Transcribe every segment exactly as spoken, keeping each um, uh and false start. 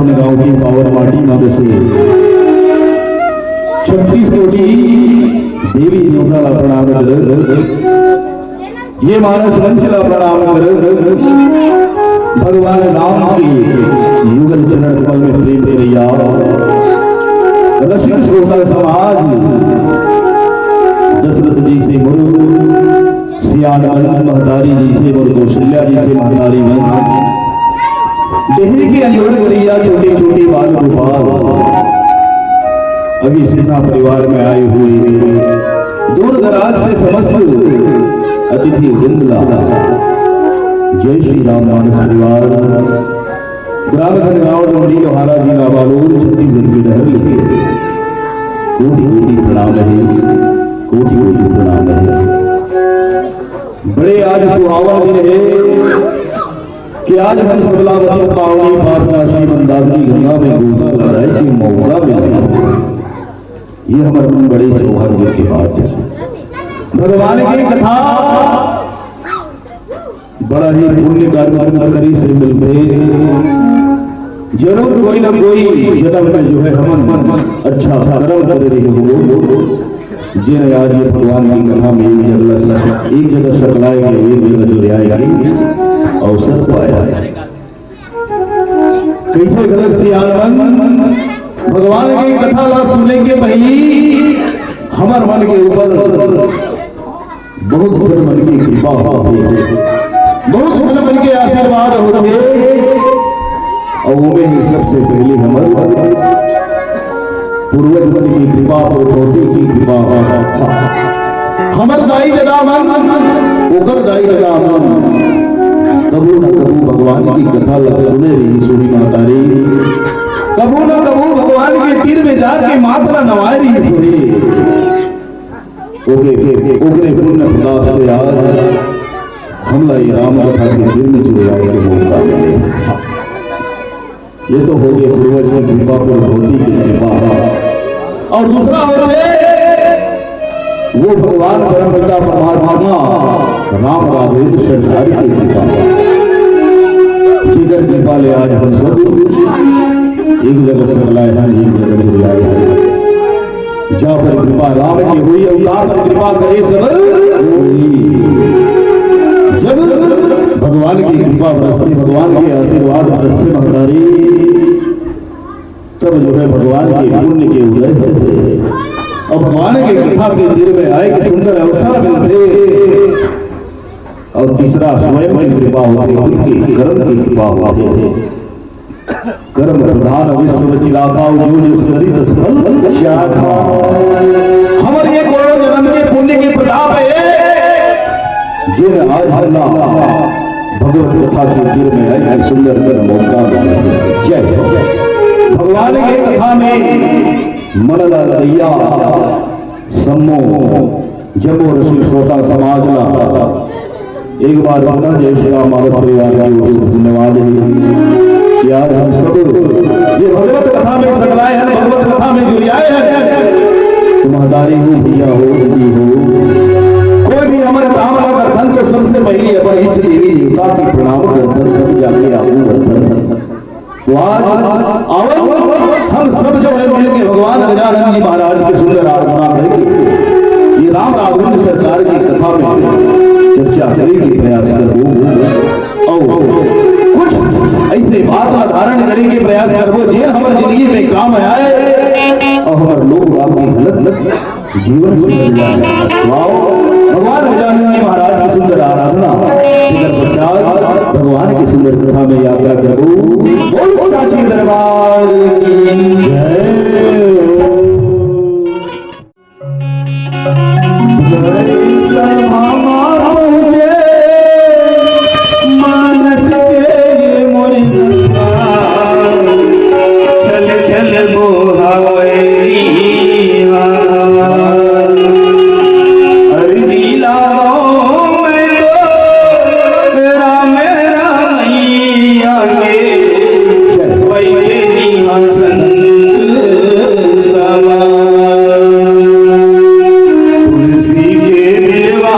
गांव की पावन माटी में बसे छत्तीस कोटि देवी देवता ला प्रणाम कर, ये मानस मंच ला प्रणाम कर, भगवान राम के युगल चरण कमल में प्रेम करैया रसिक श्रोता समाज, दशरथ जइसे मोर सियान मन, महतारी जइसे मोर कौशल्या जइसे महतारी मन, डेहरी के अंजोर करैया छोटे छोटे बाल गोपाल, अभी सीधा परिवार में आए हुए दूर दराज से समस्त अतिथि वृंद ला जय श्री राम मानस परिवार, ग्राम खनगांव डोंगरी लोहारा जिला बालोद छत्तीसगढ़ के डहर ले कोटि कोटि प्रणाम हे, कोटि कोटि प्रणाम हे। बड़े आज सुहावन दिन हे कि आज हम सबला अपन पावनी पाप नाशी मंदाकिनी गंगा में गोता लहराए के मौका मिला। ये हमर मन बड़े सौभाग्य के बात हे। भगवान के कथा बड़ा ही पुण्य कर्म करी से मिलथे। जरूर कोई ना कोई जन्म में जो है हमन अच्छा कर्म करे रहे हो, जेन आज ये भगवान की कथा में एक जगह, एक जगह सकलाए गए, एक जगह जुड़ाए गए, अवसर पाया। कइसे गलत सियान मन भगवान के कथा ला सुने के पहली हमर मन के ऊपर बहुत झन मन के कृपा होथे, बहुत झन मन के आशीर्वाद होथे। अउ ओमे ही सबसे पहले हमर पूर्वज मन की कृपा, पुरखौती की कृपा, हमर दाई ददा मन, ओकर दाई ददा मन कभू न कभू भगवान की कथा ला सुने रहिस होही महतारी, कभू न कभू भगवान के तीर में जाके माथ ला नवाए रहिस होही। ओके, ओकरे पुण्य प्रताप से आज हमला ये राम कथा के फिल्म जुड़ाए के मौका मिले। ये तो हो गए पूर्वज की कृपा, पुरखौती की कृपा। और दूसरा होथे वो भगवान परम पिता परमात्मा राम राघवेंद्र सरकार की कृपा, जेकर कृपा ले आज हम सब एक जगह सकलाए हन, एक जगह जुड़ाए हन। जा पर कृपा राम के होई, अउ ता पर कृपा करे सब कोई। जब भगवान की कृपा बरसथे, भगवान के आशीर्वाद बरसथे महतारी, तब जो है भगवान के पुण्य के उदय होथे। अउ भगवान के कथा के तीर में आए के सुंदर अवसर मिलथे। अउ तीसरा स्वयं की कृपा होथे, खुद के कर्म की कृपा होथे। कर्म प्रधान विश्व रचिराखा, जो जस करी तस फल शाखा। हमर ये करोड़ों जन्म के पुण्य के प्रताप हे, जेन आज हमला भगवत कथा के तीर में आए के सुंदर कर मौका मिला। जय हो। भगवान के कथा में मन ला लगइया सम्मो जम्मो रसिक श्रोता समाज ला एक बार पुनः जय श्री राम मानस परिवार की ओर से धन्यवाद हे कि आज हम सब ये भगवत कथा में सकलाए हन, भगवत कथा में जुड़ाए हन। तो महतारी हो, भैया हो, दीदी हो, कोई भी हमर काम ला करथन तो सबसे पहली अपन इष्ट देवी देवता के प्रणाम करथन, तब जाके आगू बढ़थन। तो आज आवो, हम सब जो है मिल के भगवान गजानन जी महाराज की सुंदर आराधना करके ये राम राघवेंद्र सरकार की कथा में चर्चा करे के प्रयास करबो। अउ कुछ ऐसे बात ला धारण करे के प्रयास करबो, जे हमर जिंदगी में काम आए अउ हमर लोग बाग की गलत जीवन सुंदर जाए। वाओ, भगवान गजानन जी महाराज की सुंदर आराधना। एकर पश्चात भगवान की सुंदर कथा में यात्रा करबो। बोल साची दरबार की जय। जय सभामा पहुँचे मानस के ये मोरी गंगा। छल छल बोहावै री आँख। अर्जी लगाओ मैं तो राम रामैया के, बैठे जिहाँ संत समान। तुलसी के बिरवा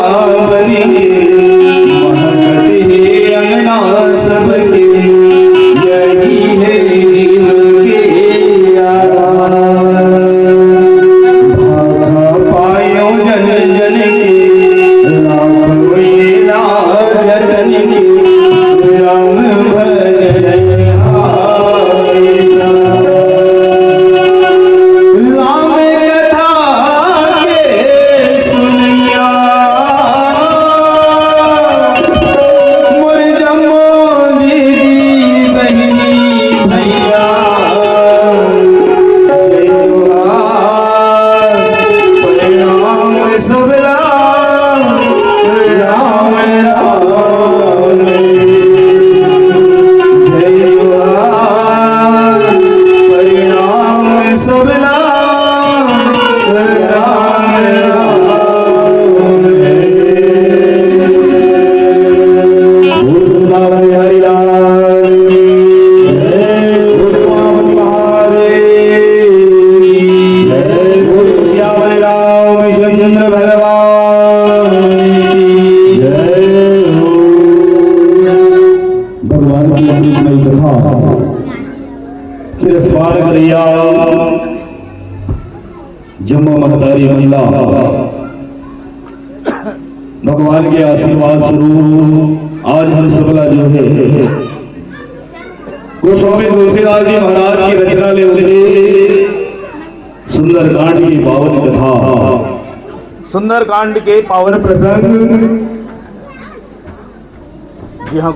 राम राम, जय हो, हरि नाम सब नाम, राम राम। बोल वृंदावन बिहारी लाल की जय, बोल उमापति महादेव की जय, बोल सियावर रामचंद्र भगवान की जय हो। भगवान की अमृतमयी कथा के रसपान करइया जम्मो महतारी मन ला भगवान के आशीर्वाद स्वरूप आज हम सबला जो है गोस्वामी तुलसीदास जी महाराज की रचना ले उठे सुंदरकांड की पावन कथा। सुंदरकांड के पावन प्रसंग। जी हाँ।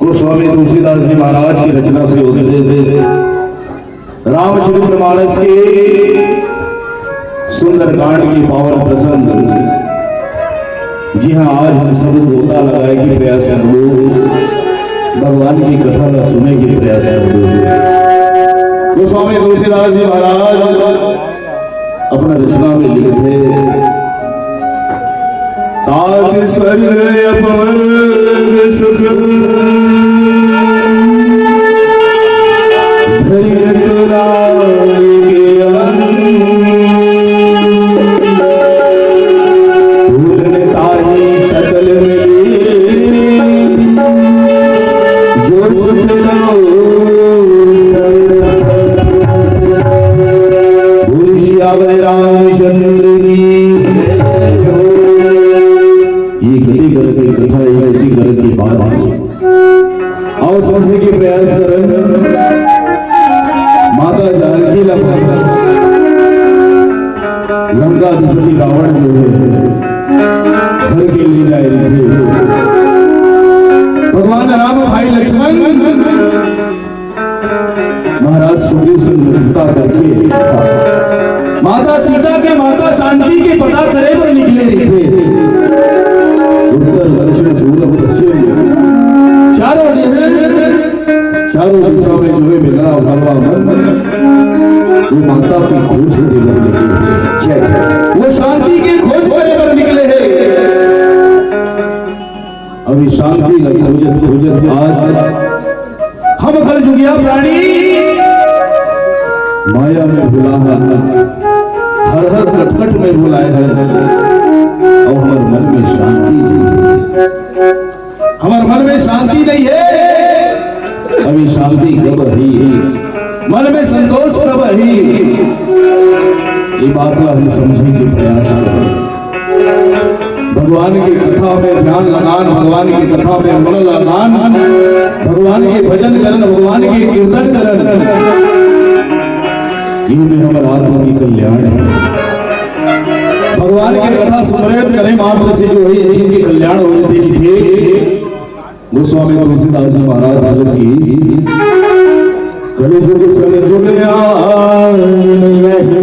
गोस्वामी तुलसीदास जी महाराज की रचना से उद्धृत रामचरित मानस के सुंदरकांड की पावन प्रसंग। जी हाँ, आज हम सब गोता लगाए के प्रयास करबो, भगवान की कथा ला सुने के प्रयास करबो। गोस्वामी तुलसीदास जी महाराज अपन रचना में लिखथे, तात स्वर्ग अपवर्ग सुख, धरि अतुलाल के अंग। पूर्ण ताहि सकल मिले, जो सुख लो संग। बोल सियावर रामचंद्र की। ये गति करके कथा, ये गति करके बात। आओ समझने की प्रयास करन। माता जानकी ला लंका अधिपति रावण जो है घर के ले जाए रखे। भगवान राम भाई लक्ष्मण महाराज सुग्रीव से मित्रता करके माता सीता के माता शांति के पता करे बर निकले रहिथे। उत्तर दक्षिण पूर्व पश्चिम चारों दिशा, चारों दिशा में जो है बेगरा उठावा मन वो माता की खोज करे बर निकले। वो शांति की खोज करे बर निकले हैं। अभी शांति ला खोजत खोजत आज हम कलजुगिया प्राणी माया में भुला हन, हर हर कटकट में भुलाए हन, अउ हमर मन में शांति नहीं है। हमर मन में शांति नहीं है। अभी शांति कब ही, मन में संतोष कब ही, ये बात ला हम समझने के प्रयास करें। भगवान की कथा में ध्यान लगान, भगवान की कथा में मन लगान, भगवान के भजन करन, भगवान के कीर्तन करन, ये में हमर आत्मा की कल्याण है। भगवान की कथा स्मरण करे मात्र से जो है ये जीव की कल्याण हो जाती है। गोस्वामी तुलसीदास जी महाराज बोले कि कलयुग संग जुग आन नहीं,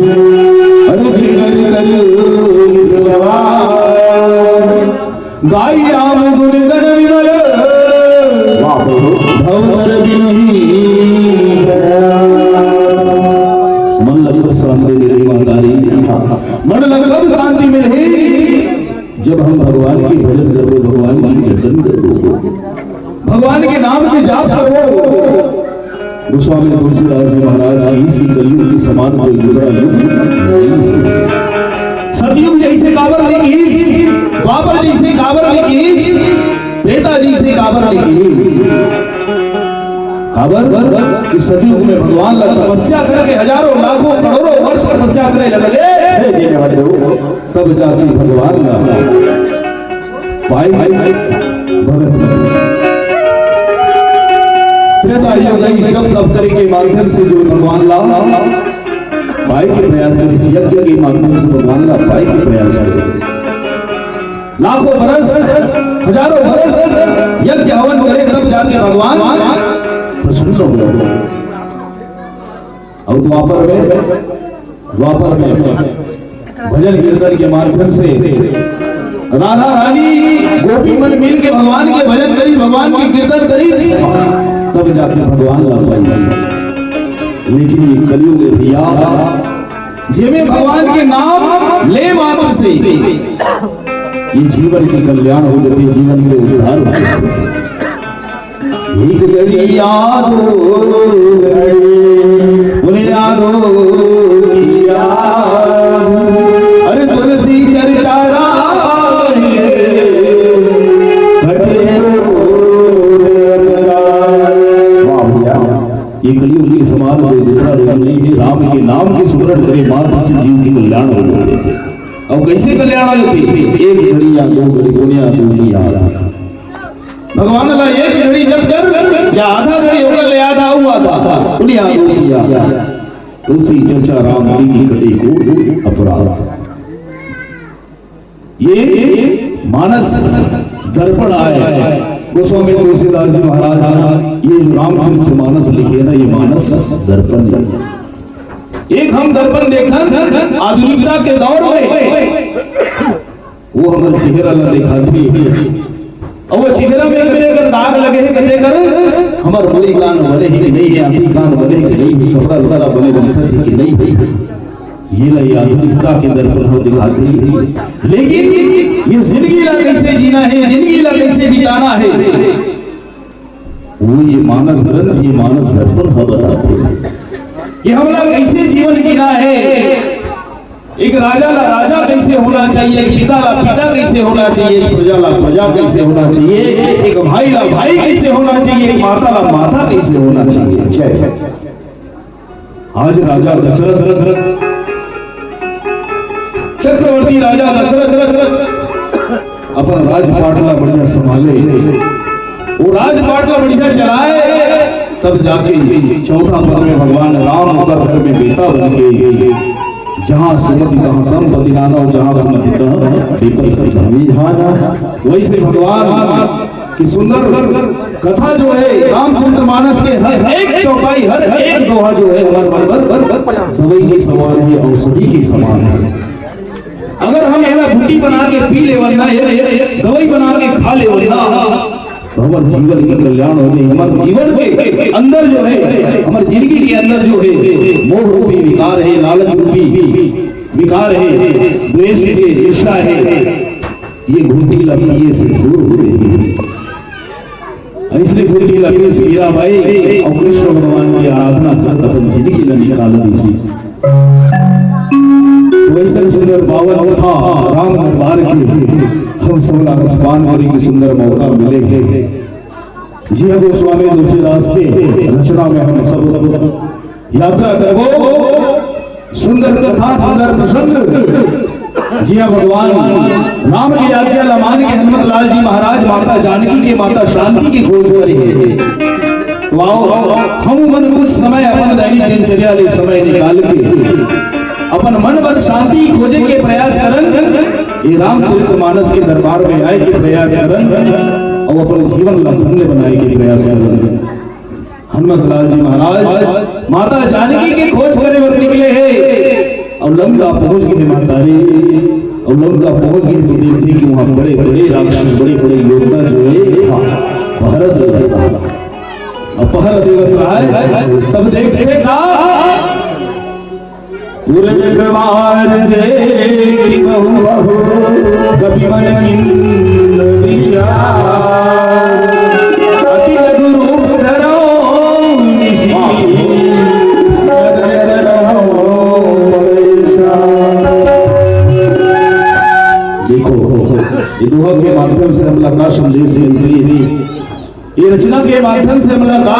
अरे जी नर कलयुग सवार। गाई राम गुण गण विमल, वाह प्रभु। भव नर बिनु ही दया। मन लगभग शांति मिली माता री, मन लगभग शांति मिली। जब हम भगवान के भजन करबो, भगवान के कीर्तन करबो, भगवान के नाम के जाप करबो, गोस्वामी तुलसीदास जी महाराज की इस कलयुग के समान कोई दूसरा युग नहीं है। सतयुग जैसे काबर नहीं की, द्वापर जैसे काबर नहीं की, त्रेता जैसे काबर नहीं की। काबर कि सतयुग में भगवान ला तपस्या करके हजारों लाखों करोड़ों वर्ष तपस्या करे लगे। हे देने वाले हो, तब जाके भगवान ला पाए भगत। त्रेता युग में जब तप करे के माध्यम से जो भगवान ला पाए के प्रयास करे, इस यज्ञ के माध्यम से भगवान ला पाए के प्रयास करे। लाखों बरस, हजारों बरस यज्ञ हवन करे तब जाके भगवान। सुन लो। और द्वापर में, द्वापर में भजन कीर्तन के माध्यम से राधा रानी गोपी मन मिल के भगवान के भजन करी, भगवान के कीर्तन करी, तब जाके भगवान ला पाई। लेकिन ये कलयुग है भैया, जेमे भगवान के नाम ले मात्र से ये जीवन के कल्याण हो जाते, जीवन के उद्धार हो जाते। एक घड़ी याद हो घड़ी, बोले याद हो याद। अरे तुलसी चर्चा राय, घटे। वाह भैया, ये कलयुग के समान कोई दूसरा देव नहीं है। राम के नाम के सुमरण करे मात्र से जीव की कल्याण हो जाते हैं। अब कैसे कल्याण हो जाते? एक घड़ी या दो घड़ी पुण्य दुनिया भगवान ला एक घड़ी जप कर या आधा घड़ी होकर ले आधा हुआ था, दुनिया दुनिया। तुलसी चर्चा राम की कटे को अपराध। ये मानस दर्पण आए। गोस्वामी तुलसीदास जी महाराज ने ये जो रामचरित मानस लिखे ना, ये मानस दर्पण है। एक हम दर्पण देखन आधुनिकता के दौर में, वो हमर चेहरा ला दिखाथे। और वो चेहरा में कते कर दाग लगे हे, कते कर हमर मुड़ी कान बने हे कि नहीं हे, आँखी कान बने हे कि नहीं हे, कपड़ा लत्ता बने दिखत हे कि नहीं हे। ये ला ये आधुनिकता के दर्पण हम दिखाथे। लेकिन ये जिंदगी ला कैसे जीना हे, जिंदगी ला कैसे बिताना हे, वो ये मानस ग्रंथ, ये मानस दर्पण ह बताथे कि हमला कैसे जीवन जीना हे। एक राजा ला राजा कैसे होना चाहिए, एक पिता ला पिता कैसे होना चाहिए, एक प्रजा ला प्रजा कैसे होना चाहिए, एक भाई ला भाई कैसे होना चाहिए, एक माता ला माता कैसे होना चाहिए। जय। आज राजा दशरथ, चक्रवर्ती राजा दशरथ अपन राजपाट ला बढ़िया संभाले, वो राजपाट ला बढ़िया चलाए, तब जाके चौथा पद में भगवान राम ओकर घर में बेटा बन के, जहाँ सुमति तहाँ संपत्ति नाना, और जहाँ सुमति तहाँ विपत्ति नाना। वैसे भगवान कि सुंदर कथा जो है रामचरित मानस के हर एक चौपाई, हर एक दोहा जो है हमारे मन पर दवाई के समान है, औषधि के समान है। अगर हम एला बूटी बना के पी लेवन ना, ये, ये, ये दवाई बना के खा लेवन ना, तो हमारे जीवन के कल्याण हो जाए। हमारे जीवन के अंदर जो है, हमारे जिंदगी के अंदर जो है, मोह रूपी विकार है, लालच रूपी विकार है, द्वेष है, ईर्ष्या है, ये घुटी ला पिए से दूर हो जाए। अइसने घुटी ला पीस मीरा बाई और कृष्ण भगवान की आराधना करत अपन जिंदगी ला निकाल दीस। वैसन सुंदर पावन कथा राम दरबार के हम सब ला रसपान करे के सुंदर मौका मिले हे। जी हाँ, गोस्वामी तुलसीदास के रचना में हम सब यात्रा करबो। सुंदर कथा, सुंदर प्रसंग। जी हाँ, भगवान राम के आज्ञा ला मान के हनुमत लाल जी महाराज माता जानकी के, माता शांति की खोज करे हे। तो आओ, हम मन कुछ समय अपन दैनिक दिनचर्या ले समय निकाल के अपन मन बर शांति खोजे के प्रयास करन, ये रामचरित मानस के दरबार में आए के प्रयास करन और अपन जीवन ला धन्य बनाए के प्रयास करन। हनुमत लाल जी महाराज माता जानकी के खोज करे बर निकले हे और लंका पहुंच गे हे माता रे। और लंका पहुंच गे हे तो देखथे कि वहां बड़े बड़े राक्षस, बड़े बड़े योद्धा जो है, हाँ, पहरा देवत हे। अब पहरा देवत हे, सब देखथे का पूरे जगवार देखि बहु, बहु कपि मन कीन्ह विचार। अति लघु रूप धरौ निशि, नदन करौ परेशान। देखो, ये दोहा के माध्यम से हमला का संदेश मिलथे, ये रचना के माध्यम से हमला का,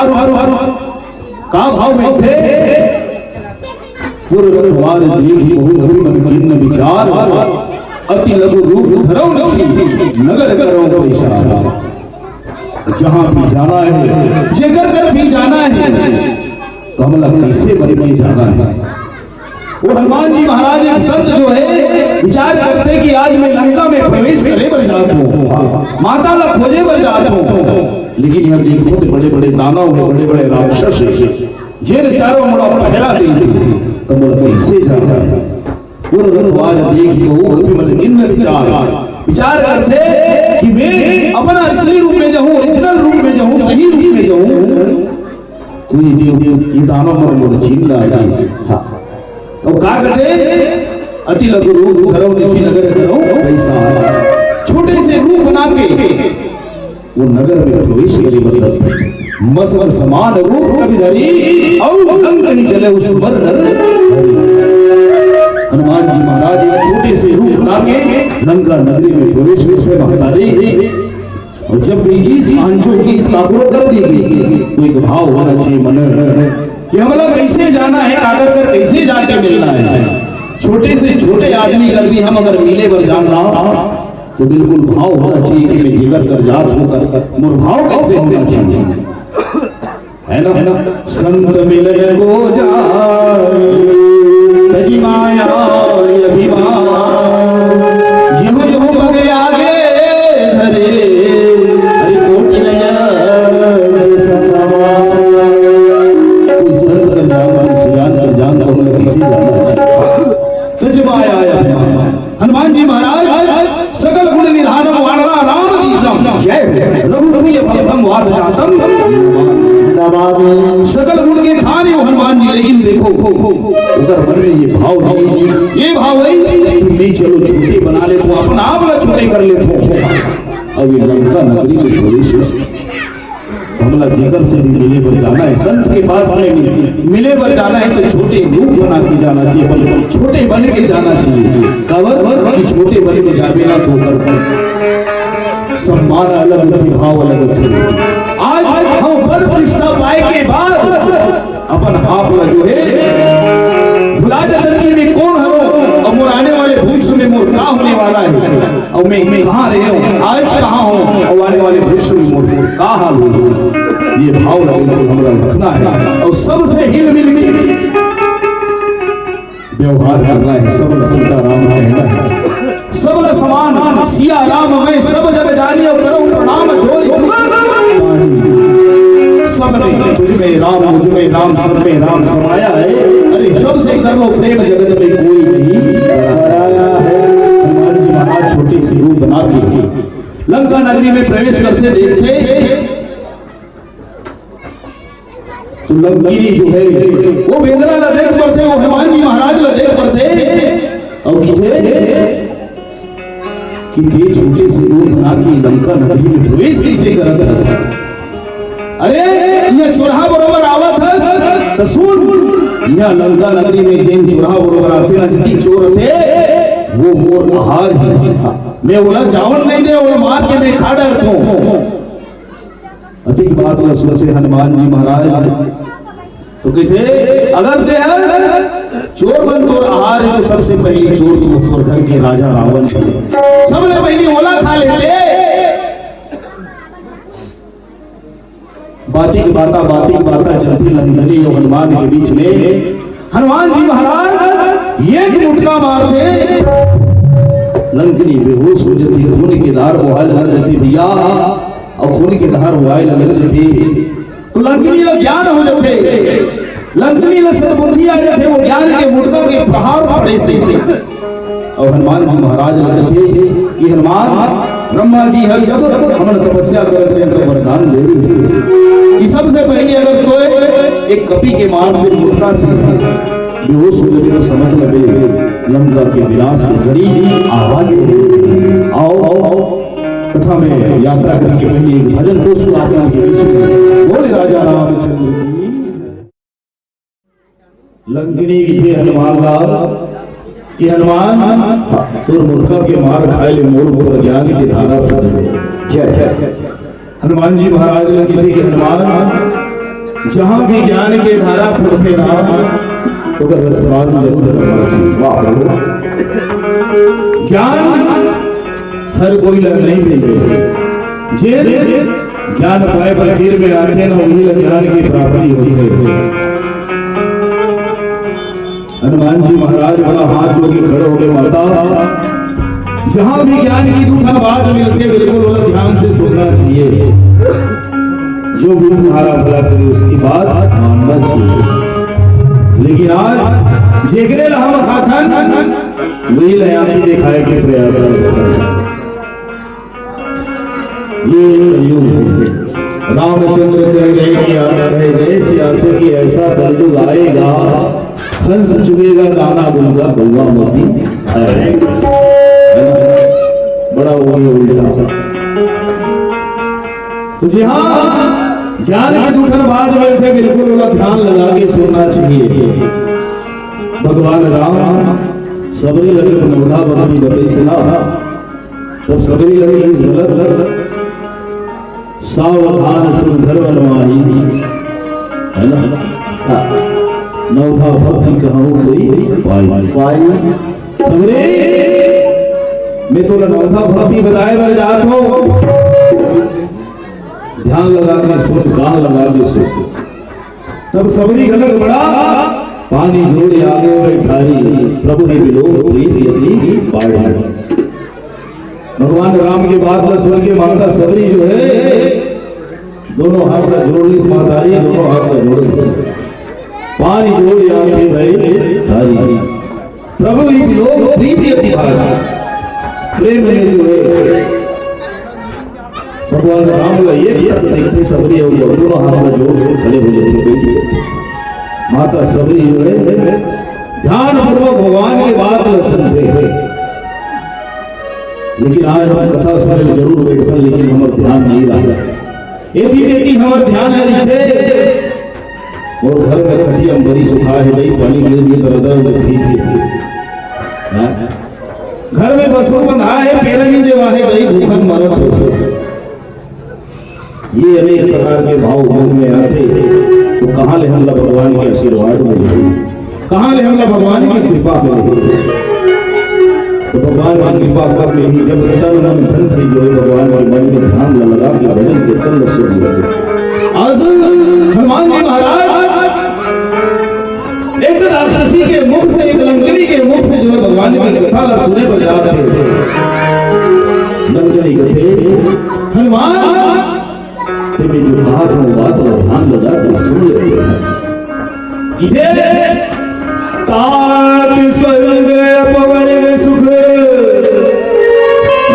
का भाव मिलथे? पूरे रखवार देखि बहु कपि मन कीन्ह विचार, अति लघु रूप धरौ निशि, नदन करौ परेशान। जहां भी जाना है, जेकर कर भी जाना है, तो हमला कैसे बन के जाना है? वो हनुमान जी महाराज एक संत जो है, विचार करथे कि आज मैं लंका में प्रवेश करे बर जात हूं, माता ला खोजे बर जात हूं, लेकिन यह देखो तो बड़े-बड़े दानव हे, बड़े-बड़े राक्षस हे, जेन चारों मुड़ा पहरा देथे, त मोला कइसे जाना हे? उर रखवार देख कहूँ, कपि मन निम्न विचार। विचार करथे कि मैं अपन असली रूप में जाहूँ, original रूप में जाहूँ, सही रूप में जाहूँ। कोई देव, ये दानव मन मोर चिन्ह आही। हाँ। अउ का कथे? अति लघु रूप धरउ निशि नगर करउ पैसा। छोटे से रूप बना के वो नगर में प्रवेश करे, मतलब मस्त समान रूप कपि धरी, अउ लंक ही चले उस पर नर हरि। हनुमान जी महाराज एक छोटे से रूप बना के लंका नगरी में प्रवेश करथे महतारी। अउ जब भी चीज आंचो चीज काकरो कर दी, तो एक भाव होना चाहिए मन में कि हमला कइसे जाना हे, काकर कर कइसे जाके मिलना हे। छोटे से छोटे आदमी कर भी हम अगर मिले बर जान रहा, तो बिल्कुल भाव होना चाहिए कि मैं जेकर कर जात हूँ, कर, मोर भाव कइसे होना चाहिए, है ना? संत मिलन को जाय, तजि माया अभिमान। जेहू जेहू पग आगे धरे, हरि कोटि नयन समान। कोई संत कर जान, कोई सुजान कर जान, तो हमला कइसे जाना चाहिए? तजि माया अभिमान। हनुमान जी महाराज सकल गुण निधानम वानराणाम धीशम। जय हो। रघुप्रिय भरतम वात जातम नमामि। सकल गुण के खान हे वो हनुमान जी, लेकिन देखो, ओकर मन में ये भाव नहीं, ये भाव है कि मैं चलो छोटे बना लेता हूँ, अपन आप ला छोटे कर लेता हूँ। अब ये लंका नगरी में प्रवेश हे। हमला जेकर से भी मिले बर जाना हे, संत के पास में मिले बर जाना हे, तो छोटे रूप बना के जाना चाहिए, पर छोटे बन के जाना चाहिए। काबर कि छोटे बन के जाबे ना, तो ओकर सम्मान अलग होथे, भाव अलग होथे। आज हम पद प्रतिष्ठा पाए के बाद अपन आप ला जो हे भुला जाथन कि मैं कोन हरों, अउ मोर आने वाले भविष्य में मोर का होने वाला हे, अउ मैं, मैं कहाँ रहे हूँ, आज कहाँ हूँ, अउ आने वाले भविष्य में मोर का हाल होही। ये भाव ला बिल्कुल हमला रखना हे, अउ सबसे हिल मिल के व्यवहार करना हे, सब सीताराम कहना हे। सब ल समान सिया राम मैं सब जग जानी, अउ करहु प्रणाम जोरि जुग पानी। सब में तुझ में राम, मुझ में राम, सब में राम समाया है। अरे सबसे कर लो प्रेम, जगत में कोई नहीं पराया है। हनुमान जी महाराज छोटे से रूप बना के लंका नगरी में प्रवेश करथे, देखथे तो लंकिनी जो है, वो वेदना ला देख परथे, वो हनुमान जी महाराज ला देख परथे, अउ कथे कि तें छोटे से रूप बना के लंका नगरी में प्रवेश कइसे करत हस? अरे, इहाँ चोरहा बरोबर आवत हस, त सुन, इहाँ लंका नगरी में जेन चोरहा बरोबर आथे ना, जितनी चोर थे, वो मोर आहार ही। मैं ओला जावन नहीं दे, ओला मार के मैं खा डरथों। अतिक बात ला सुनथे हनुमान जी महाराज, तो कथे, अगर तें ह चोर बन तोर आहार हे, तो सबसे पहिली चोर तो तोर घर के राजा रावण हे। सबले पहिली ओला खा लेते। बाती के बाता, बाती के बाता चलथे लंकिनी अउ हनुमान के बीच में। हनुमान जी महाराज एक मुटका मारथे, लंकिनी बेहोश हो जाथे, खून के धार बोहाय लग जाथे भैया, अउ खून के धार बोहाय लग जाथे, तो लंकिनी ला ज्ञान हो जाथे, लंकिनी ला सद्बुद्धि आ जाथे, वो ज्ञान के मुटका के प्रहार पड़े से। अउ हनुमान जी महाराज ल कथे कि हनुमान, ब्रह्मा जी हर जब हमन तपस्या करत रहे, तो वरदान दे रहे कि सबसे पहले अगर तोय एक कपी के मार से, मुटका से बेहोश हो जाबे, तो समझ लेबे लंका के विनाश के घड़ी आगे। आओ, आओ, आओ। कथा में यात्रा करके पहले एक भजन को सुनाते हैं आपके बीच में। बोले राजा रामचंद्र की। लंकिनी कथे हनुमान ला कि हनुमान, तोर मुटका के मार खाय ले मोर ऊपर ज्ञान के धारा फूट गे। जय। हनुमान जी महाराज ला कथे कि हनुमान, जहाँ भी ज्ञान के धारा फूटथे ना, ओकर रसपान जरूर करना चाहिए। वाह, वाह। ज्ञान हर कोई ला नहीं मिले। जे ज्ञान पाए बर तीर में आथे ना, उही ला ज्ञान की प्राप्ति होथे। हनुमान जी महाराज बड़ा हाथ जोड़ के खड़े हो गए, माता, जहाँ भी ज्ञान की दूठा बात मिलथे, बिल्कुल ओला ध्यान से सुनना चाहिए। जो भी तुम्हारा भला करे, उसकी बात मानना चाहिए। लेकिन आज जेकरे ला हम खाथन, वही ला आँखी देखाए के प्रयास करथन। ये कलयुग है। रामचंद्र कह गए कि, कह गए सियासे कि ऐसा कलयुग आएगा, हंस चुगेगा, गाना गुनगा, कौवा मोती खाएगा। है ना? बड़ा हो गया उल्टा। तो जी हाँ, ज्ञान के दू ठन बात में थे, बिल्कुल ओला ध्यान लगा के सुनना चाहिए। भगवान राम सबरी ला जब नवधा भक्ति बतइस ना, तब सबरी लगे इस गलत, सावधान सुन धर्म नवाई, है ना? हाँ। नवधा भक्ति कहूँ कोई पाई, पाई। सबरी, मैं तोला नवधा भक्ति बताए बर जात हूँ। ध्यान लगा के सुन, कान लगा के सुन। तब सबरी घनक बड़ा पानी जोड़ आगे बैठारी, प्रभु ही विलोक प्रीत यति बाढ़ी। भगवान राम के बात ला सुन के माता सबरी जो है, दोनों हाथ ला जोड़ लिस, मातारी दोनों हाथ ला जोड़ लिस, पानी जोड़ आगे बैठारी। प्रभु ही विलोक प्रीत यति बाढ़ी। प्रेम में जो है, भगवान राम ला एक टक देखथे सबरी अउ दोनों हाथ ला जोड़ के खड़े हो जाथे। माता सबरी जो है ध्यान पूर्वक भगवान के बात ला सुनथे। लेकिन आज हम कथा सुने जरूर बैठथन, लेकिन हमर ध्यान नहीं रहा। एती तेती हमर ध्यान है रहिथे। मोर घर में खटिया में बरी सुखा है, दई पानी गिर गिर दरदर में भीग के। हाँ? घर में बसुर बंधा है, पेला नहीं देवा है, दई भूखन मरत हो। ये अनेक प्रकार के भाव मन में आथे, तो कहाँ ले हमला भगवान के आशीर्वाद मिलही, कहाँ ले हमला भगवान की कृपा मिलही? तो भगवान की कृपा कब मिलही? जब तन मन धन से जो है भगवान के मन में ध्यान ल लगा के भजन कीर्तन ल सुरू होथे। आज हनुमान जी महाराज एक राक्षसी के मुख से, एक लंकनी के मुख से जो है भगवान की कथा ला सुने बर जात हे। लंकनी कथे, हनुमान, तें जो कहा था, वो बात ला ध्यान लगा के सुन ले। इधर तात स्वर्ग अपवर्ग सुख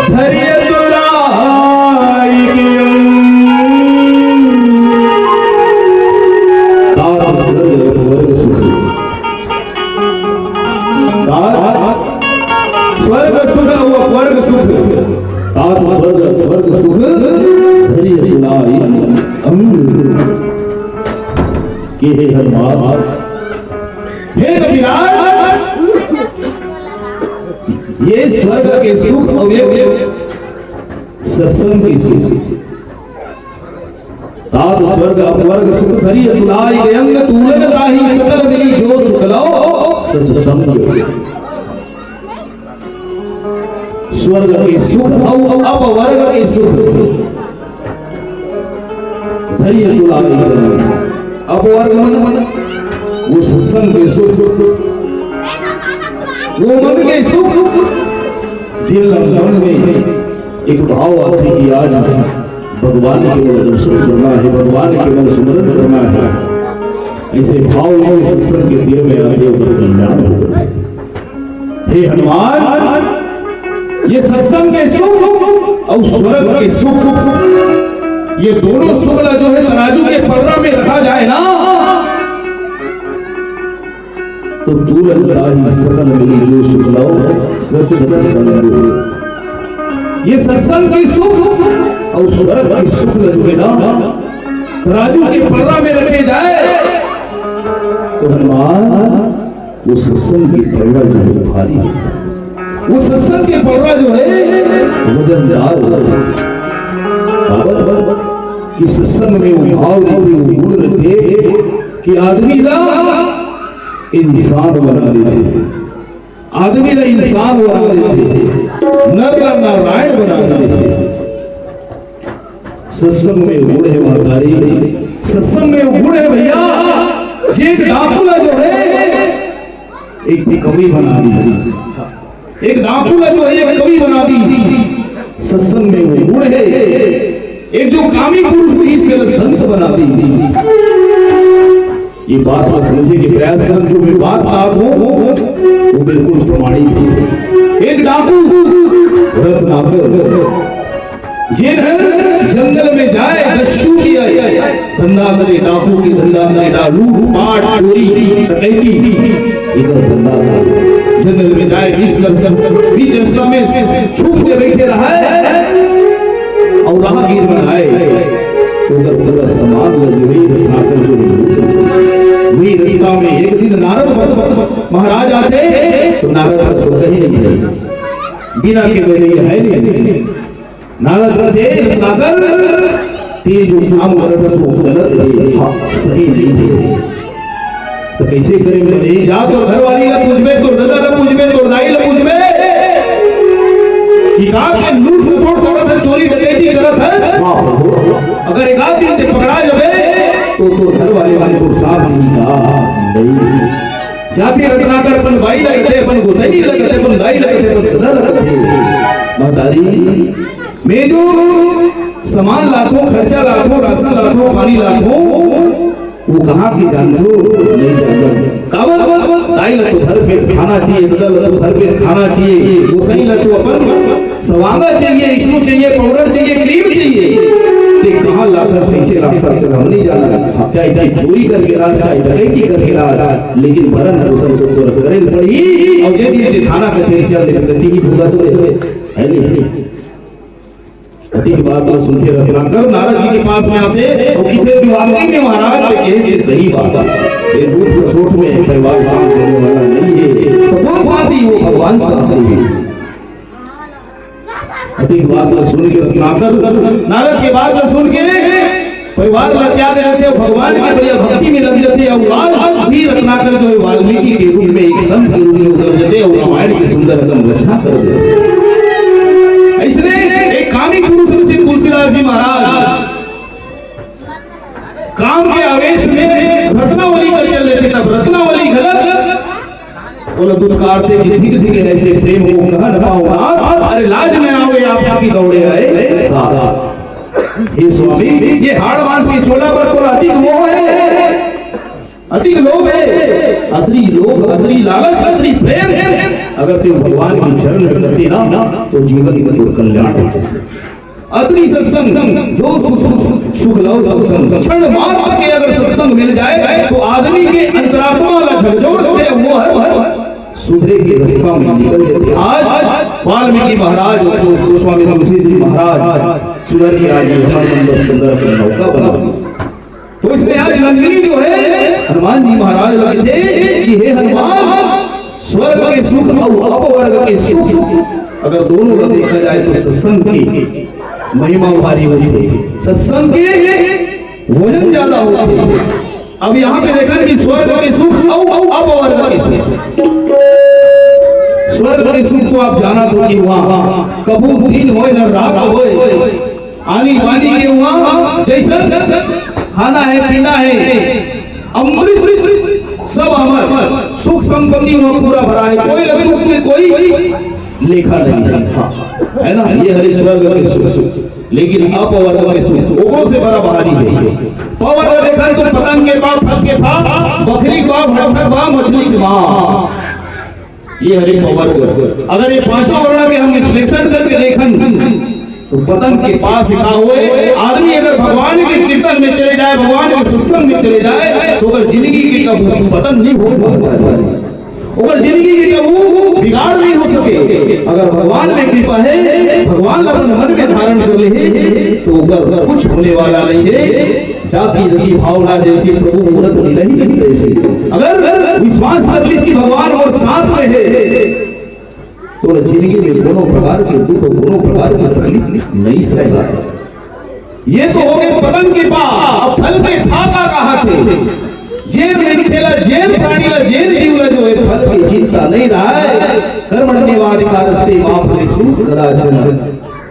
धरि अतुलाई के अंग। तात स्वर्ग अपवर्ग सुख। तात स्वर्ग सुख अउ अपवर्ग सुख। तात स्वर्ग अपवर्ग सुख धरि अतुलाई अंग। के हे हनुमान, हे कविराज, ये स्वर्ग के सुख अउ ये सत्संग के सुख। तात स्वर्ग अपवर्ग सुख धरि अतुलाई के अंग, तूलन ताहि सकल मिली जो सुख लव सत्संग। स्वर्ग के सुख अउ अपवर्ग के सुख धरि अतुलाई के अंग। अपवर्ग मन, मन, वो सत्संग के सुख, वो मन के सुख, जिन मन में एक भाव आथे कि आज भगवान के मोला दर्शन करना हे, भगवान के मोला सुमरन करना हे। ऐसे भाव लेके सत्संग के तीर में आके ओकर कल्याण होथे। हे हनुमान, ये सत्संग के सुख अउ स्वर्ग के सुख, ये दोनों सुख ला जो है तराजू के पलड़ा में रखा जाए ना, तो तूलन ताहि सकल मिली जो सुख लव सत्संग। ये सत्संग के सुख अउ स्वर्ग के सुख ल जो है ना, तराजू के पलड़ा में रखे जाए, तो हनुमान, वो सत्संग के पलड़ा जो है भारी है, वो सत्संग के पलड़ा जो है वजनदार होथे। काबर? कि सत्संग में वो भाव रहिथे, वो गुण रहिथे कि आदमी ला इंसान बना देथे, आदमी ला इंसान बना देथे, नर ला नारायण बना देथे। सत्संग में गुण है महतारी, सत्संग में गुण है भैया। जे एक डाकू ला जो है एक कवि बना दी, एक डाकू ला जो है एक कवि बना दी। सत्संग में वो गुण है। एक जो कामी पुरुष रहिस तेला संत बना दीस। ये बात ला समझे के प्रयास करत हँव, जो मैं बात कहत हँव, वो बिल्कुल प्रमाणित हे। एक डाकू रत्नाकर, जेन ह जंगल में जाय, दस्यू के धंधा करे, डाकू के धंधा करे, डा-, लूट पाट, चोरी, डकैती, एकर धंधा करे। जंगल में जाय, बीच रस्ता, बीच रस्ता में छुप के बइठे रहय अउ राहगीर मन आय, तो ओकर पूरा समाज ल जो हे, रत्नाकर जो हे, वही रस्ता में एक दिन नारद भगवान महाराज आथे, तो नारद भगवान कहीं नहीं गए, बिना के गए नहीं है नहीं। नारद कहथे, "रत्नाकर, तें जो काम करत हस, वो गलत हे, हाँ, सही नहीं हे।" तो कइसे करे? बोले, "जा तोर घरवाली ला पूछबे, तोर ददा ला पूछबे, तोर दाई ला पूछबे कि का के लूट खसोट करत हस, चोरी डकैती करत हस। अगर एक आध दिन तें पकड़ा जाबे, तो तोर घरवाली मन तोर साथ नहीं का, नहीं।" जाथे रत्नाकर अपन बाई ला कथे, अपन गोसाई ला कथे, अपन दाई ला कथे, अपन ददा ला कथे, "महतारी, मैं जो सामान लाथों, खर्चा लाथों, राशन लाथों, पानी लाथों, वो कहाँ के जानथों?" "नहीं जानत।" "काबर?" "दाई ला तो भर पेट खाना चाहिए, ददा ला तो भर पेट खाना चाहिए, गोसाई ला तो अपन सवांगा चाहिए, issue चाहिए, powder चाहिए, cream चाहिए। तें कहाँ लाथस, कइसे लाथस, तेला हम नहीं जानन। चाहे तें चोरी करके लास, चाहे डकैती करके लास, लेकिन भरण पोषण तो तोर करे ल पड़ही।" अउ जे दिन तें थाना कचहरी चल देबे, तें ही भुगतबे, है नहीं? अति के बात ला सुनथे रत्नाकर, नारद जी के पास में आथे अउ कथे, "वाल्मीकि महाराज तें कहे के सही बात हे, ये लूट खसोट में परिवार साथ देने वाला नहीं हे।" तो कौन साथी? वो भगवान साथी हे। अति के बात ला सुन के रत्नाकर, नारद के बात ला सुन के परिवार ला त्याग देथे, भगवान के बढ़िया भक्ति में लग जाथे अउ आज भी रत्नाकर जो हे वाल्मीकि के रूप में, एक संत के रूप में उतर जाथे अउ रामायण के सुंदर रकम रचना कर देथे। अइसने एक कामी पुरुष रहिस तुलसीदास जी महाराज, काम के आवेश में रत्नावली कर चल देथे, तब रत्नावली गलत ओला दुत्कारथे कि "धिक धिक ऐसे प्रेम को कह न पाओ नाथ, अरे लाज न आवे आपकी दौड़े आए साथ।" हे स्वामी, ये हाड़ मांस के चोला बर तोला अतिक मोह हे, अतिक लोभ हे, अतरी लोभ, अतरी लालच, अतरी प्रेम, अगर तें भगवान के चरण में करते ना, तो जीवन में तोर कल्याण होथे। अतरी सत्संग, जो सुख, सुख, सुख लव सत्संग, क्षण मात्र के अगर सत्संग मिल जाए, तो आदमी के अंतरात्मा ला झकझोर देथे, वो हे, वो हे, सुधरे के रस्ता में निकल जाथे। आज वाल्मीकि महाराज, गोस्वामी तुलसी जी महाराज सुधर के आज हमर मन बर सुंदर अपन नौका बना दीस। तो इसमें आज नंदिनी जो हे, हनुमान जी महाराज ला कथे कि हे हनुमान, स्वर्ग के सुख अउ अपवर्ग के सुख, अगर दोनों ला देखा जाए तो सत्संग की महिमा भारी होथे, सत्संग के वजन ज्यादा होथे। अब यहाँ पे देखन कि स्वर्ग के सुख अउ अपवर्ग के सुख। स्वर्ग के सुख को आप जानत हो कि वहाँ कभू दिन होय न रात होय, आनी बानी के वहाँ जइसन खाना हे, पीना हे, अमृत, सब अमर, सुख संपत्ति वहाँ पूरा भरा हे, कोई ला दुख के कोई लेखा नहीं हे। हाँ, हे ना, ये हरे स्वर्ग के सुख, सुख। लेकिन अपवर्ग के सुख ओकरो से बड़ा भारी हे। पवर्ग देखन तो पतंग के पाँव, फल के पाँव, बकरी के पाँव, भटक पाँव, मछली के पाँव। ये हरे पवर्ग। अगर ये पांचों वर्ण के हम विश्लेषण करके देखन, तो पतंग के पास का होय, आदमी अगर भगवान के कीर्तन में चले जाए, भगवान के सत्संग में चले जाए, तो ओकर जिंदगी के कबू पतन नहीं हो, ओकर जिंदगी के कबू बिगाड़ नहीं हो सके। अगर भगवान में कृपा हे, भगवान ला अपन मन में धारण कर ले, तो ओकर कुछ होने वाला नहीं हे। जाति रति भावना जैसी, प्रभु मूरत मिलही नहीं तैसी। अगर विश्वास कर लिस कि भगवान मोर साथ में हे, तो जिंदगी में कोनो प्रकार के दुख, कोनो प्रकार के तकलीफ नहीं सह सकय। ये तो हो गए पतंग के पाँव। अब फल के फाका कहाँ से? जेन मनखे ला, जेन प्राणी ला, जेन जीव ला जो हे फल की चिंता नहीं रहय, कर्मण्येवाधिकारस्ते मा फलेषु कदाचन।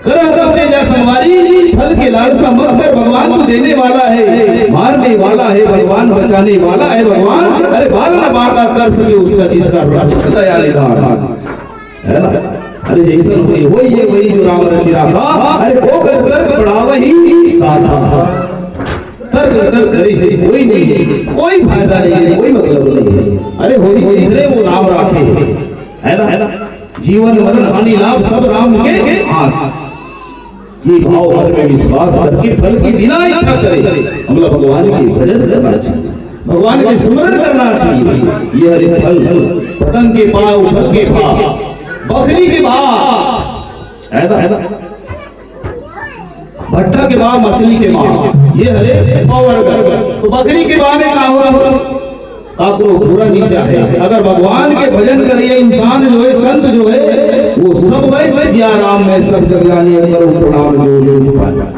करह कर्म तेजा संवारी, फल के लालसा मत कर, भगवान तो देने वाला हे, मारने वाला हे भगवान, बचाने वाला हे भगवान। अरे बार न बार कर सके उसका, जिसका रक्षक दया निधान, है ना? अरे जइसन होई, होई ये वही जो राम रचि राखा। अरे वो कर तर्क बढ़ावही साधा। तर्क तर्क करे से कोई नहीं है, कोई फायदा नहीं है, कोई मतलब नहीं है। अरे होई जइसने वो राम राखे, है ना, है ना? जीवन मरण हानि लाभ सब राम के हाथ। ये भाव मन में विश्वास करके फल की बिना इच्छा करे, हमला भगवान के भजन करना चाहिए, भगवान के स्मरण करना चाहिए। ये हरे फल, पतंग के पाँव, फल के भाव, बकरी के भाव, है ना, है ना? भट्टा के भाव, मछली के भाव, ये हरे पावर। तो बकरी के भाव में का हो रहा हो? काकरो पूरा नीचा है। अगर भगवान के भजन करिए इंसान जो है, संत जो है, वो सब है सिया राम में सब जग जानिए, करो प्रणाम जो जो पाया।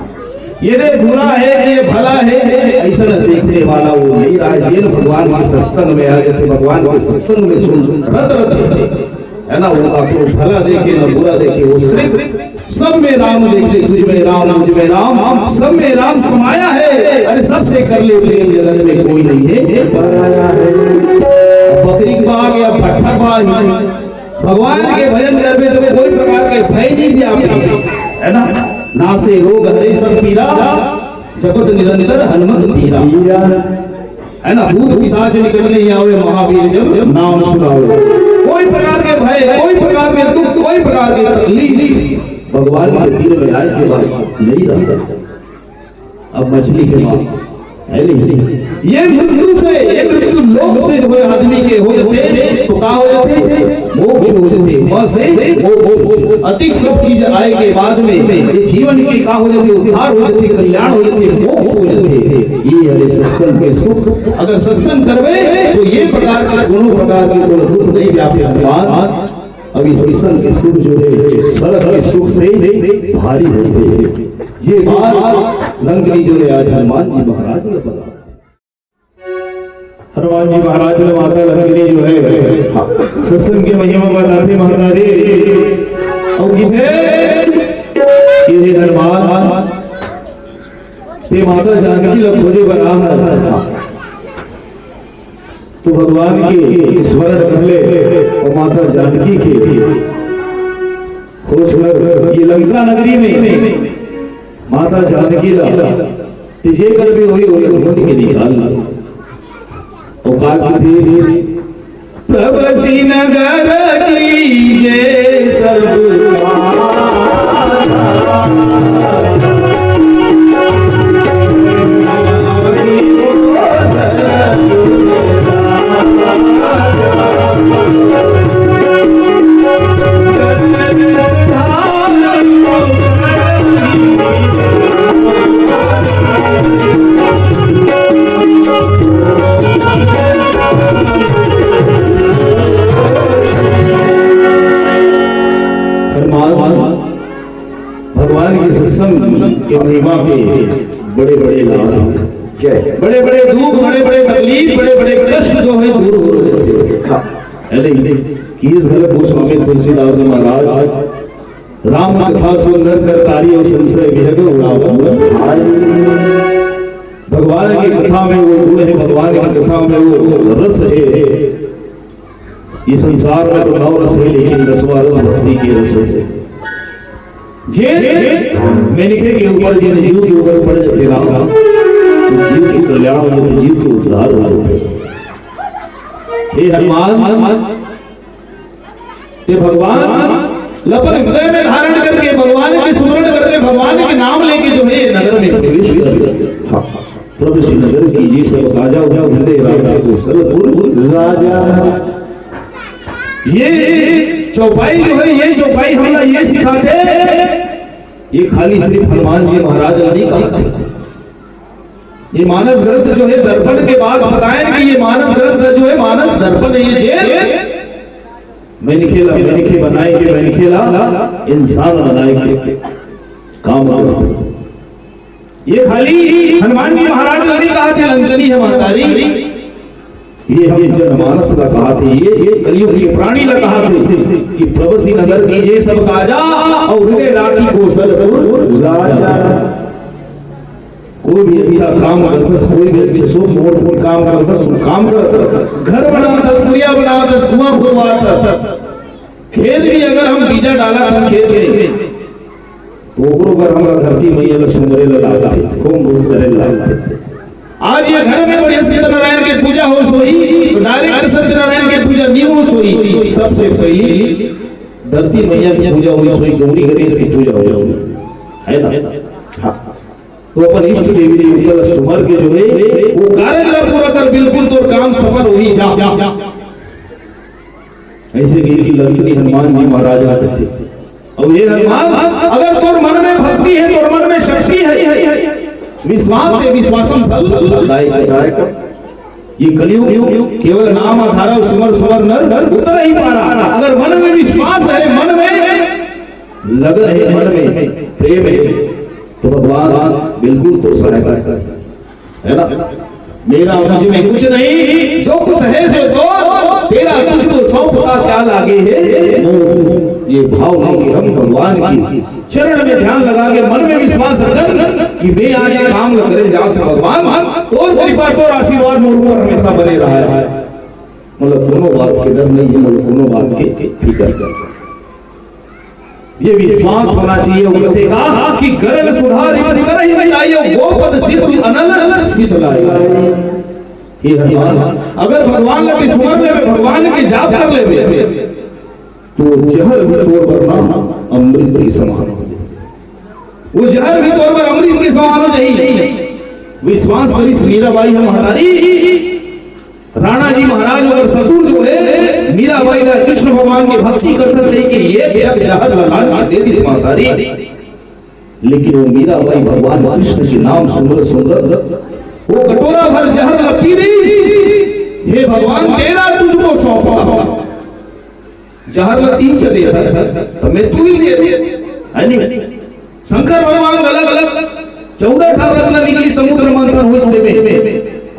ये दे बुरा है, ये भला है, ऐसा न देखने वाला वो नहीं रहा है। ये न भगवान के सत्संग में आ जाते, भगवान के सत्संग में सुन रत रत है ना, वो काकरो भला देखे न बुरा देखे, वो सिर्फ सब में राम देखते, तुझ में राम, मुझ में राम, सब में राम समाया है। अरे सबसे कर ले प्रेम, जगत में कोई नहीं है पराया है। बकरी के बाग या भट्ठा के बाग, भगवान के भजन करबे तो कोई प्रकार के भय नहीं भी आपके, है ना? नासे रोग हरे सब पीरा, जपत निरंतर हनुमत पीरा। है ना, भूत पिशाच निकट नहीं आवे, महावीर जब नाम सुनावे। कोई प्रकार के भय, कोई प्रकार के दुख, कोई प्रकार के तकलीफ भगवान के तीर में आए के बाद नहीं रहता। अब मछली के माँ है नहीं, ये मृत्यु से, ये मृत्यु लोक से जो है आदमी के हो जाते तो का हो जाते? मोक्ष हो जाते। वहां से मोक्ष। अधिक सब चीज आए के बाद में ये जीवन के का हो जाते? उद्धार हो जाते, कल्याण हो जाते, मोक्ष हो जाते। ये हरे सत्संग के सुख। अगर सत्संग करवे तो ये प्रकार के दोनों प्रकार के कोई दुख नहीं व्यापे। हनुमान अभी सत्संग के सुख जो है स्वर्ग के सुख से भारी होते हैं। ये बात लंकनी जो है आज हनुमान जी महाराज ने बता। हनुमान जी महाराज ने माता लंकनी जो है सत्संग के महिमा बताते माता रे। और किथे ये हनुमान ते माता जानकी ला खोजे बर आए हस। तो भगवान के स्मरण कर ले और माता जानकी के खोज कर ये लंका नगरी में माता जानकी ला ते जे कर भी होई, ओला ढूंढ के निकाल। और काल की थी तब श्रीनगर कीजे सब। हनुमान भगवान के सत्संग के महिमा के बड़े बड़े लाभ हैं। जय। बड़े बड़े दुख, बड़े बड़े तकलीफ, बड़े बड़े कष्ट जो है दूर हो रहे हैं। हाँ। है नहीं? कीस भले गोस्वामी तुलसीदास जी महाराज राम कथा सुन नर कर तारी और संशय विहग उड़ावन हाय। भगवान की कथा में वो गुण है, भगवान की कथा में वो रस है। ये संसार में तो नौ रस है, लेकिन दसवां रस भक्ति के रस है। जे मनखे के ऊपर, जे जीव के ऊपर पड़ जाते ना, तो जीव के कल्याण हो जाते, जीव के उद्धार हो जाते। हे हनुमान, ते भगवान ल अपन हृदय में धारण करके, भगवान के सुमरण करके, भगवान के नाम लेके जो है ये नगर में प्रवेश कर। हाँ, प्रभु श्री नगर कीजे सब काजा, उठा हृदय राजा को सलपुर राजा। ये चौपाई जो है, ये चौपाई हमला ये सिखाते, ये खाली सिर्फ हनुमान जी महाराज ला नहीं कहा। ये मानस ग्रंथ जो है दर्पण के बाद बताए कि ये मानस ग्रंथ जो है मानस दर्पण है, ये जे मनखे ला मनखे बनाए के मनखे ला इंसान बनाए के काम करथे। ये खाली हनुमान जी महाराज ला नहीं कहा थे लंकनी है महतारी, ये हम जनमानस ला कहा थे, ये, ये कलयुग के प्राणी ला कहा थे कि प्रभु श्री नगर कीजे सब काजा और हृदय राखी कौशलपुर राजा। कोई भी अच्छा काम करथस, कोई भी अच्छे शुभ महत्वपूर्ण काम करथस, शुभ काम करथस, घर बनाथस, कुरिया बनाथस, कुआं खुदवाथस, खेत भी अगर हम बीजा डाला हम खेत में, तो ओकरो बर हमरा धरती मैया ल सुमरे ल लागथे, खूब बहुत करे ल लागथे। आज ये घर में बढ़िया सत्यनारायण के पूजा हो सोई, तो डायरेक्ट सत्यनारायण के पूजा नहीं हो सोई, तो सबसे पहले धरती मैया की पूजा हो सोई, गौरी गणेश की पूजा हो सोई, है ना? हाँ। तो अपन इष्ट देवी देवता ल सुमर के जो है, वो कारज ला पूरा कर, बिल्कुल तोर काम सफल हो ही जा। ऐसे भी ललकनी हनुमान जी महाराज आते थे। और ये हनुमान, अगर तोर मन में भक्ति है, तोर मन में शक्ति है, विश्वास है, विश्वासम फल दायक। ये कलयुग केवल नाम आधारा, सुमर सुमर नर उतर ही पारा। अगर मन में विश्वास है, मन में लगन है, मन में प्रेम है, तो भगवान बिल्कुल तो सहायता करता है, है ना? मेरा मुझ में कुछ नहीं, जो कुछ है सो तो तेरा, तुझको सौंपता क्या लागे है मोह। ये भाव लेके हम भगवान की चरण में ध्यान लगा के मन में विश्वास रखन कि मैं आज ये काम ल करे जात हूँ भगवान, तोर कृपा, तोर आशीर्वाद मोर ऊपर हमेशा बने रहा है। मतलब कोनो बात के डर नहीं है, मतलब कोनो बात के फिकर कर। ये विश्वास होना चाहिए। वो कहते कहा कि गरल सुधारी कर ही मिलाई, गोपद सिंधु अनल सिंधु लाई। ये हनुमान, अगर भगवान लगे सुमर लेवे, भगवान के जाप कर लेवे, तो जहर भी तोर बर ना अमृत के समान हो जाए। वो जहर भी तोर बर अमृत के समान हो जाए। विश्वास करिस मीराबाई हम हमारी राणा जी महाराज अउ ससुर जो है, मीराबाई ला कृष्ण भगवान के भक्ति करत रहे कि ये जहर ला लान के दे दिस महतारी। लेकिन वो मीराबाई भगवान कृष्ण के नाम सुंदर सुंदर वो कटोरा भर जहर ला पी रही। हे भगवान, तेरा तुझको सौंपा। जहर ला तीन च देता, त मैं तू ही दे दे, है नहीं? शंकर भगवान अलग अलग चौदह ठा रत्न निकली समुद्र मंथन होइस तेमे।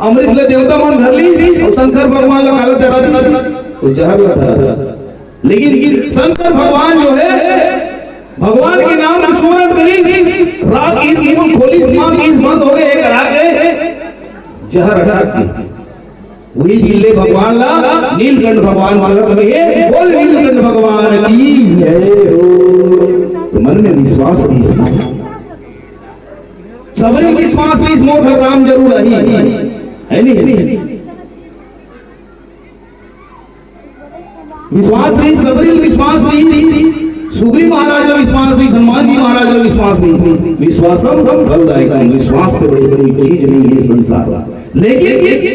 अमृत ला देवता मन धर ली और शंकर भगवान ला काला धरा दी, तो जहर ला धरा दी। लेकिन शंकर भगवान जो है, भगवान के नाम के सुमरन करी, रात ईस मुंह खोली, मां ईस बंद हो गए, एक रात है, जहर हटा दी। वही जिले भगवान ला नीलकंठ भगवान प्रकट हुए। बोल नीलकंठ भगवान की जय हो। तो मन में विश्वास रहिस, सबरी विश्वास रहिस, मोर घर राम जरूर आही, है नहीं? विश्वास रहिस, सबरी विश्वास रहिस, सुग्रीव महाराज ला विश्वास रहिस, हनुमान जी महाराज ला विश्वास रहिस। विश्वासम फलदायकम, विश्वास से बड़ी कोई चीज नहीं है संसार में। लेकिन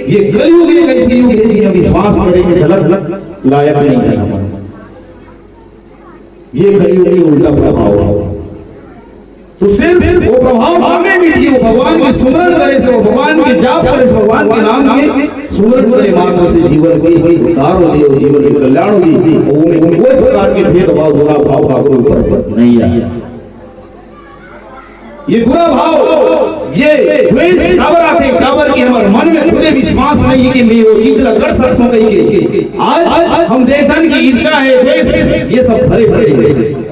ये कलयुग एक ऐसी युग है जिहां विश्वास करे के झलक लायक नहीं है। ये कलयुग के उल्टा प्रभाव है। तो सिर्फ वो प्रभाव हमें भी थी, वो भगवान के सुमरन करे से, वो भगवान के जाप करे से, भगवान के नाम के सुमरन करे मात्र से जीवन के कोई उद्धार हो गई, जीवन के कल्याण हो गई। वो में कोई प्रकार के भेदभाव, बुरा भाव का कोई ऊपर नहीं आया। ये बुरा भाव, ये द्वेष काबर आथे? काबर कि हमर मन में खुदे विश्वास नहीं है कि मैं वो चीज ला कर सकता हूँ कहीं के। आज हम देखन कि ईर्ष्या है, द्वेष है, ये सब भरे भरे हैं।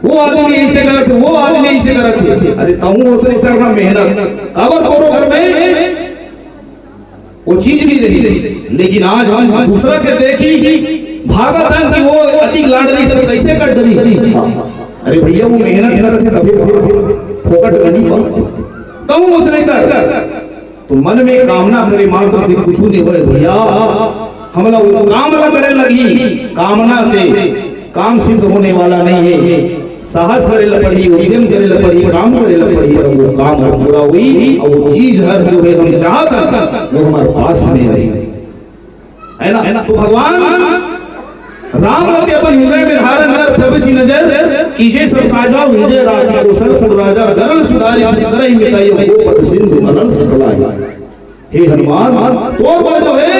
वो आदमी ऐसे करत है, वो आदमी ऐसे करत है। अरे तहूँ ओसने करना मेहनत, काबर तोरो घर में वो चीज नहीं रही। लेकिन आज हम दूसरा के देखी भागत हन कि वो अतिक लाडली सब कैसे कट डरी। अरे भैया, वो मेहनत करत है तभी फोकट में नहीं पावत। तहूँ ओसने कर। तो मन में कामना करे मात्र से कुछ नहीं होए भैया। हमला वो काम ला करे लगी, कामना से काम सिद्ध होने वाला नहीं है। साहस करे ला पड़ही, उद्यम करे ला पड़ही, काम करे ला पड़ही, और वो काम हर पूरा हुई, और वो चीज हर जो है हम चाहत हन, वो हमारे पास में रही, है ना? तो भगवान राम के अपन हृदय में धारण कर, प्रभु सी नजर कीजे सब काजा, विजय राम के कौशल सब राजा, गरल सुधारी करहि मिटाई, गोपद सिंधु अनल सिंधु लाई। हे हनुमान, तोर बर जो है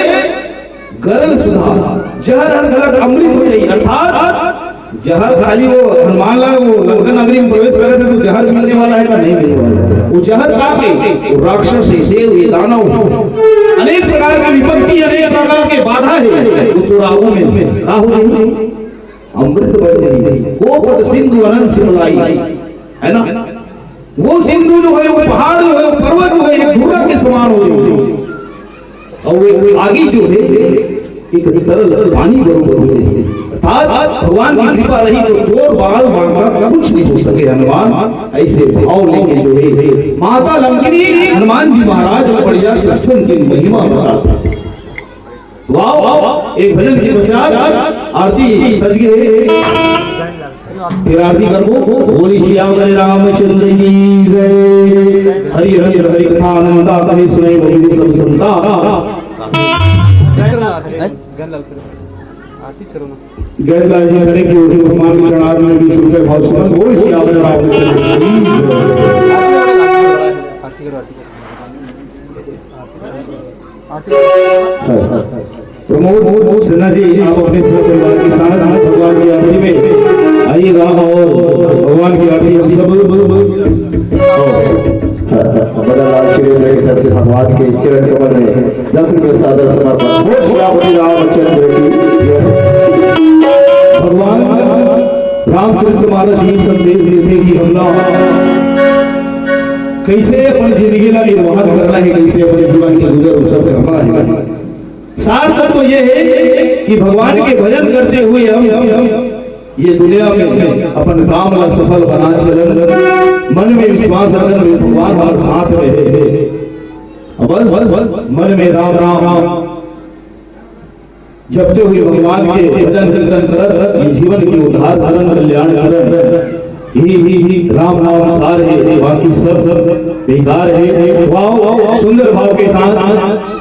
गरल सुधा, जहर हर गलत अमृत हो जाई, अर्थात जहर खाली वो हनुमान ला वो लंका नगरी में प्रवेश करे थे तो जहर मिलने वाला है का नहीं मिलने वाला है? वो जहर का के? वो राक्षस है, देव है, दानव है, अनेक प्रकार की विपत्ति, अनेक प्रकार के बाधा है, वो तो राहु में है। राहु नहीं, अमृत बन गई, गोपद सिंधु अनल सिंधु लाई, है ना? वो सिंधु जो है, वो पहाड़ जो है, वो पर्वत जो है, एक धुर्रा के समान हो गई। और वो एक आगी जो है, एक तरल पानी बरोबर हो गई। आज भगवान की कृपा रही तो तोर बाल बांका कुछ नहीं हो सके हनुमान। ऐसे भाव लेके जो है माता लंकिनी हनुमान जी महाराज ला बढ़िया से सुन के महिमा बताता। वाह, एक भजन के पश्चात आरती सज गई है। फिर आरती करबो। बोली सियावर रामचंद्र की जय। हरि हरि हरि कथा अनंता कहे सुने गोविंद सब संसार। आरती चलो ना। गैरकाजी करे कि उसको मान के चढ़ा में बीस रुपए भाव से बस। बोली सियावर रामचंद्र की जय। आरती करो, आरती करो। प्रमोद सिन्हा जी, आप अपने सब परिवार के साथ भगवान की आरती में आइएगा और भगवान की आरती हम सब बड़ा लाल श्री की तरफ से भगवान के चरण कमल में दस रुपए सादर समर्पण। बोल सियापति रामचंद्र की जय। भगवान रामचरित मानस ये संदेश देते कि हमला कैसे अपन जिंदगी ला निर्वाह करना है, कैसे अपने जीवन के गुजर बसर करना है। सार तत्व तो ये है कि भगवान के भजन करते हुए हम, हम, हम ये दुनिया में अपन काम ला सफल बना चलन, मन में विश्वास रखन, भगवान हमारे साथ रहे। बस मन में राम राम राम जपते हुए भगवान के भजन कीर्तन करत, ये जीवन के उद्धार करन, कल्याण करन, ही, ही, ही राम नाम सार है, बाकी सब, सब बेकार है। वाह, सुंदर भाव के साथ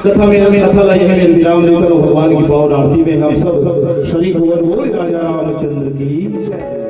कथा में, कथा लाई है, विराम लेकर भगवान की पावन आरती में हम सब शरीक होकर बोल राजा रामचंद्र की जय।